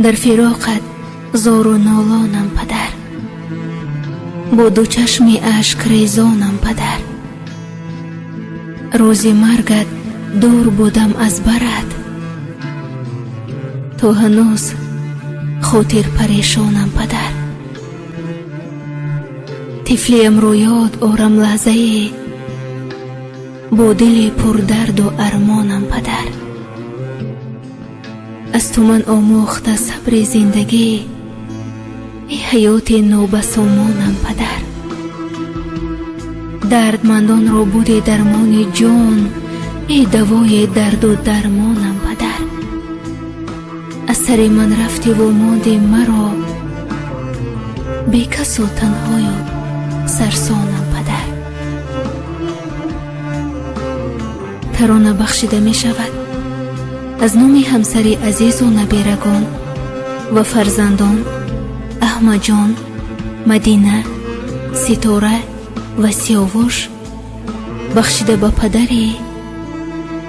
Дар фироқат зору нолонам, падар, бо ду чашми ашкрезонам, падар. Рӯзи маргат дур будам аз барат, то ҳанӯз хотир парешонам, падар. Тифлиямро ёд орам лаҳзае, бо дили пурдарду армонам, падар. Аз ту ман омӯхта сабри зиндагӣ, эй ҳаёти нобасомонам, падар. Дардмандонро буди дармони ҷон, эй давои дарду дармонам, падар. Аз сари ман рафтиву монди маро бекасу танҳою сарсонам, падар. Тарона бахшида мешавад аз номи ҳамсари азизу набирагон ва фарзандон Аҳмадҷон, Мадина, Ситора ва Сиёвуш, бахшида ба падари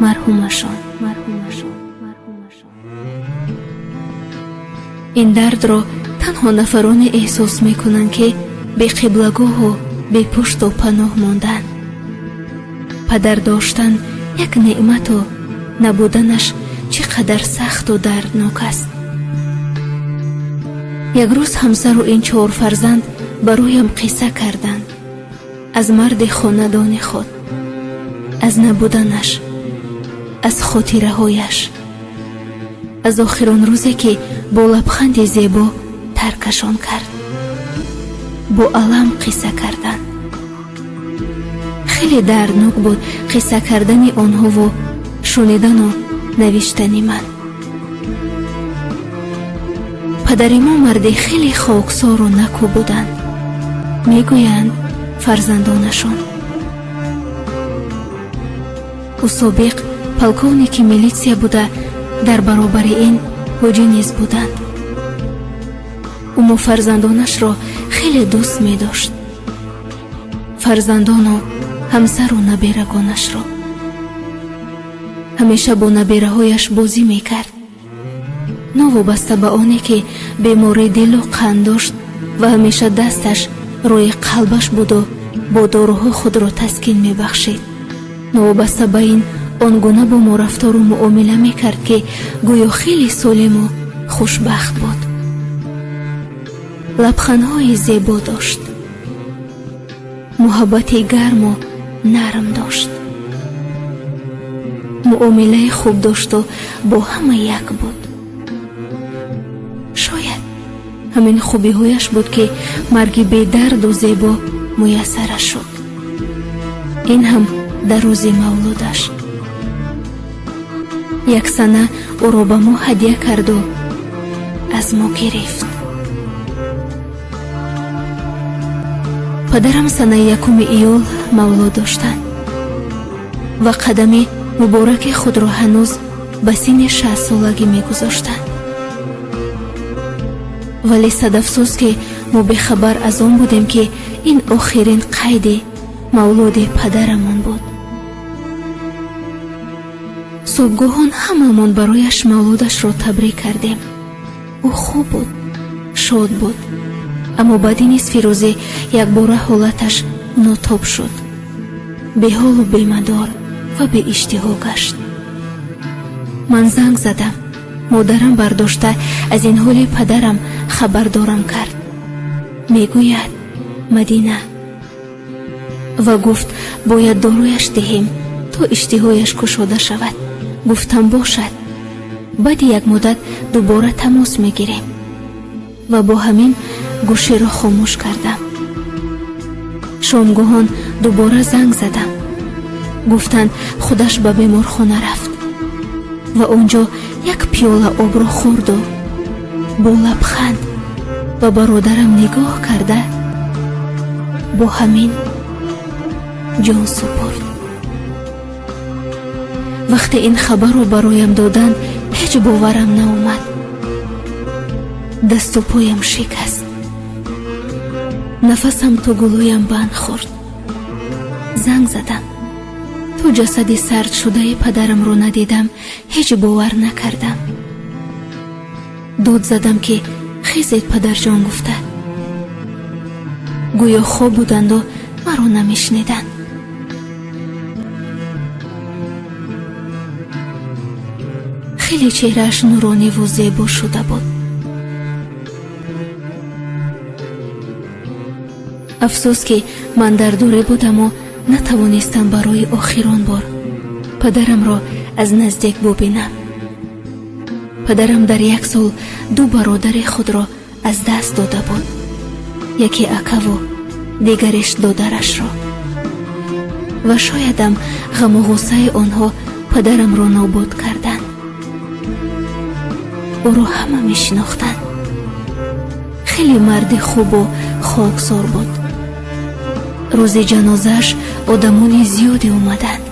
марҳумашон. Ин дардро танҳо нафароне эҳсос мекунанд, ки беқиблагоҳу бепушту паноҳ монданд. Падар доштан як неъмату набуданаш чӣ қадар сахту дарднок аст. Як рӯз ҳамсару ин чор фарзанд бароям қисса карданд аз марди хонадони худ, аз набуданаш, аз хотираҳояш, аз охирон рӯзе, ки бо лабханди зебо таркашон кард. Бо алам қисса карданд. Хеле дарднок буд қисса кардани онҳову шунидану навиштани ман. Падари мо марди хеле хоксору наку буданд, мегӯянд фарзандонашон. Ӯ собиқ полковники милитсия буда, дар баробари ин ҳоҷӣ низ буданд. Ӯ мо фарзандонашро хеле дӯст медошт, фарзандону ҳамсару наберагонашро. Ҳамеша бо набераҳояш бозӣ мекард. Новобаста ба оне, ки бемории дилу қанд дошт ва ҳамеша дасташ рӯи қалбаш буду бо доруҳо худро таскин мебахшид, новобаста ба ин он гуна бо мо рафтору муомила мекард, ки гӯё хеле солиму хушбахт буд. Лабхандҳои зебо дошт, муҳаббати гарму нарм дошт, муомилаи хуб дошту бо ҳама як буд. Шояд ҳамин хубиҳояш буд, ки марги бедарду зебо муяссараш шуд, ин ҳам дар рӯзи мавлудаш. Як сана ӯро ба мо ҳадя карду аз мо гирифт. Падарам санаи 1 июл мавлуд доштанд ва қадами мубораки худро ҳанӯз ба синни 60-солагӣ мегузоштанд. Вале садафсӯз, ки мо бехабар аз он будем, ки ин охирин қайди мавлуди падарамон буд. Субҳгоҳон ҳамамон барояш мавлудашро табрик кардем. Ӯ хуб буд, шод буд, аммо баъди нисфи рӯзӣ якбора ҳолаташ нотоб шуд, беҳолу бемадор ва беиштиҳо гашт. Ман занг задам, модарам бардошта аз ин ҳоли падарам хабардорам кард, мегӯяд Мадина, ва гуфт, бояд доруяш диҳем, то иштиҳояш кушода шавад. Гуфтам, бошад, баъди як муддат дубора тамос мегирем, ва бо ҳамин гӯширо хомӯш кардам. Шомгоҳон дубора занг задам. Гуфтанд, худаш ба беморхона рафт ва он ҷо як пиёла обро хӯрду бо лабханд ба бародарам нигоҳ карда, бо ҳамин ҷон супурд. Вақте ин хабарро бароям доданд, ҳеҷ боварам наомад. Дасту поям шикаст, нафасам то гулӯям банд хӯрд. Занг задам, то ҷасади сард шудаи падарамро надидам, ҳеҷ бовар накардам. Дод задам, ки хезед, падарҷон, гуфта. Гӯё хоб буданду маро намешуниданд. Хеле чеҳрааш нурониву зебо шуда буд. Афсӯс, ки ман дар дурӣ будаму натавонистам барои охирон бор падарамро аз наздик бубинам. Падарам дар як сол ду бародари худро аз даст дода буд, яке акаву дигареш додарашро, ва шоядам ғаму ғуссаи онҳо падарамро нобуд карданд. Ӯро ҳама мешинохтанд. Хеле марди хубу хоксор буд. Рӯзи ҷанозааш одамони зиёде омаданд.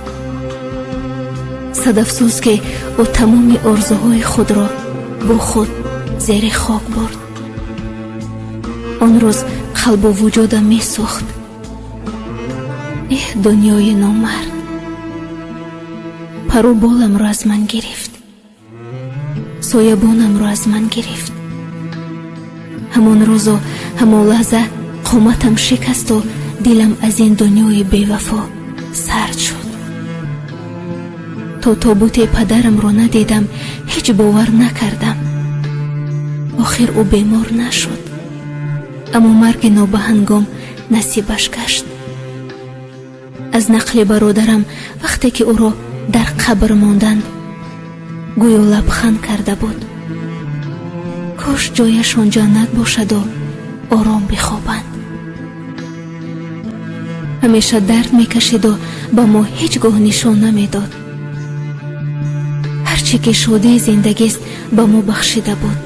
Садафсӯз, ки ӯ тамоми орзуҳои худро бо худ зери хок бурд. Он рӯз қалбу вуҷудам месӯхт. Эҳ, дунёи номард пару боламро аз ман гирифт, соябонамро аз ман гирифт. Ҳамон рӯзу ҳамон лаҳза қоматам шикасту дилам аз ин дунёи бевафо сард шуд. То тобути падарамро надидам, ҳеҷ бовар накардам. Охир ӯ бемор нашуд, аммо марги нобаҳангом насибаш гашт. Аз нақли бародарам, вақте ки ӯро дар қабр монданд, гӯё лабханд карда буд. Кош ҷояшон ҷаннат бошаду ором бихобанд. Ҳамеша дард мекашиду ба мо ҳеҷ гоҳ нишон намедод. Ҳар чӣ ки шодии зиндагист, ба мо бахшида буд.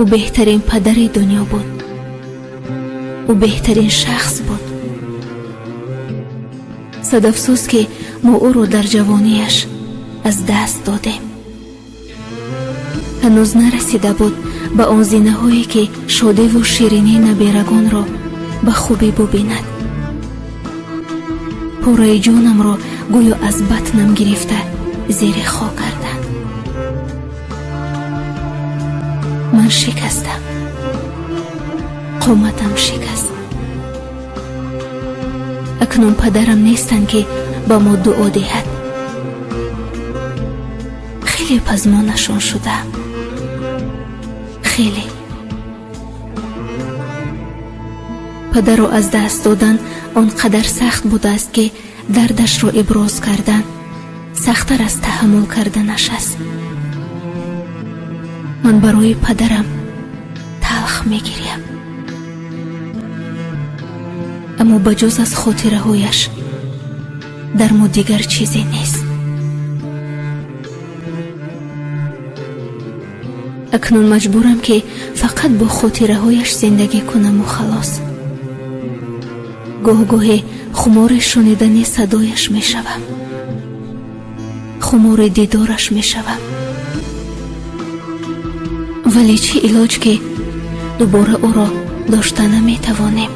Ӯ беҳтарин падари дунё буд, ӯ беҳтарин шахс буд. Садафсӯз, ки мо ӯро дар ҷавонияш аз даст додем. Ҳанӯз нарасида буд ба он зинаҳое, ки шодиву ширинии наберагонро ба хубӣ бубинад. Пораи ҷонамро гӯё аз батнам гирифта зери хок карданд. Ман шикастам, қоматам шикаст. Акнун падарам нестанд, ки ба мо дуо диҳад. Хеле пазмонашон шудаам, хеле. Падарро аз даст додан он қадар сахт будааст, ки дардашро иброз кардан сахттар аз таҳаммул карданаш аст. Ман барои падарам талх мегирям, аммо ба ҷуз аз хотираҳояш дар мо дигар чизе нест. Акнун маҷбурам, ки фақат бо хотираҳояш зиндагӣ кунаму халос. Гоҳ-гоҳе хумори шунидани садояш мешавам, хумори дидораш мешавам, вале чӣ илоҷ, ки дубора ӯро дошта наметавонем.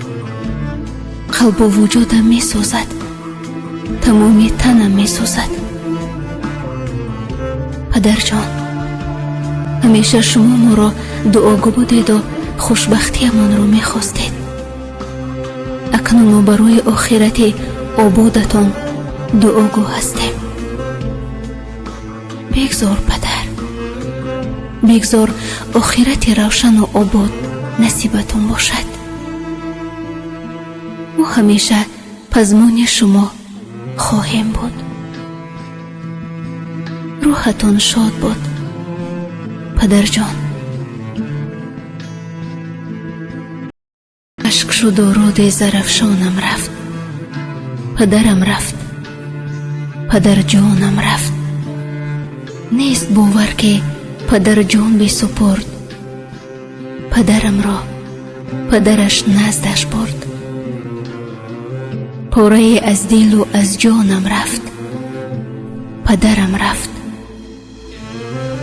Қалбу вуҷудам месӯзад, тамоми танам месӯзад. Падарҷон, ҳамеша шумо моро дуогӯ будеду хушбахтиямонро мехостед. Акнун мо барои охирати ободатон дуогӯ ҳастем. Бигзор, падар, бигзор охирати равшану обод насибатон бошад. Мо ҳамеша пазмони шумо хоҳем буд. Рӯҳатон шод буд, падарҷон. Ашк шуду руди зарафшонам рафт, падарам рафт, падарҷонам рафт. Нест бовар, ки падарҷон бисупурд. Падарамро падараш наздаш бурд. Порае аз дилу аз ҷонам рафт, падарам рафт,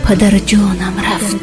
падарҷонам рафт.